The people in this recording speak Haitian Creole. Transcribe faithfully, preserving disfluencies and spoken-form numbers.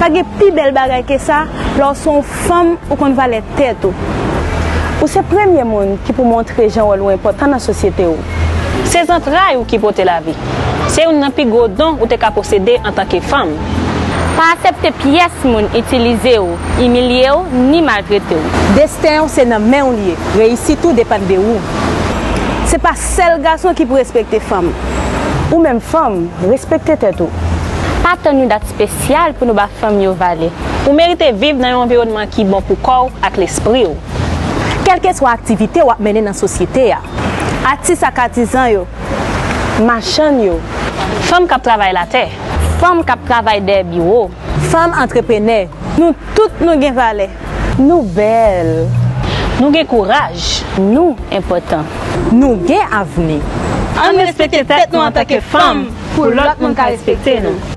Pa gen pi bèl bagay ke sa, lè w se yon fanm, ou konn valè tèt ou. Ou se premye moun ki pou montre jan wòl ou enpòtan nan sosyete w. Se zantray ou ki pote lavi. Se youn nan pi gwo don ou te ka posede antanke fanm. Pa aksepte pyès moun itilize w, imilye w, ni maltrete w. Desten w se nan men w l ye, reyisit ou depann de ou. Se pa sèl gason ki pou respekte fanm. Ou menm fanm, respekte tèt ou. Pa tann yon dat espesyal pou nou ba fanm yo valè. Ou merite viv nan yon anviwònman ki bon pou kò w ak lespri w. Kèlkeswa aktivite w ap mennen nan sosyete a. Atis ak atizan yo, machann yo, fanm k ap travay latè, fanm k ap travay dèyè biwo, fanm antreprenè, nou tout nou gen valè. Nou bèl. Nou gen kouraj. Nou enpòtan. Nou gen avni. Ann respekte tèt nou antanke fanm pou lòt moun ka respekte nou.